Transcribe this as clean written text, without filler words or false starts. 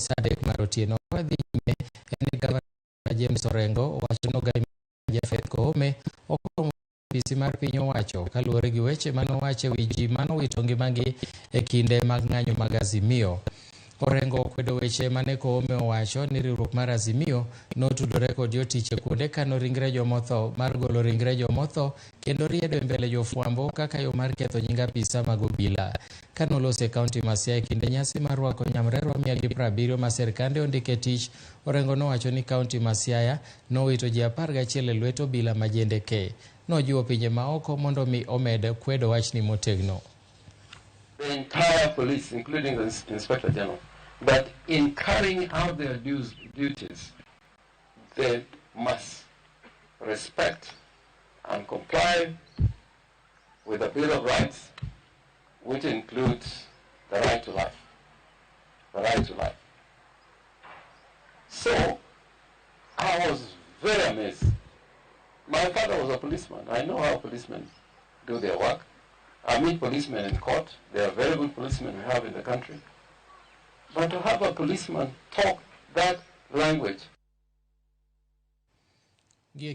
Sa 3 mar otieno. Wadhi nyime en ni Gavana James Orengo owacho ni ogai Japheth Koome ok oromo apisi mar piny owacho kaluwore gi weche mane owacho e wi ji manowito ngimagi e kinde mag ng'anyo mag Azimio. Orengo okwedo weche mane Koome owacho ni riwruok mar Azimio notudore kod jotich e kuonde kano ringre jomotho mar golo ringre jomotho kendo riedo e mbele jofwambo kaka yo mar ketho nying apisa mag obila. Kane oloso e kaunti ma Siaya e kinde nyasi mar rwako nyamrerwa 170 ma serkande ondiko e tich, Orengo nowacho ni kaunti ma Siaya nowito ji 11 e lwet obila ma jendeke. Nojiwo pinje maoko mondo mi omed kwedo wachni motegno. The entire police, including the Inspector General, that in carrying out their duties, they must respect and comply with the Bill of Rights, which includes the right to life. The right to life. So, I was very amazed. My father was a policeman. I know how policemen do their work. I meet policemen in court. They are very good policemen we have in the country. But to have a policeman talk that language Gie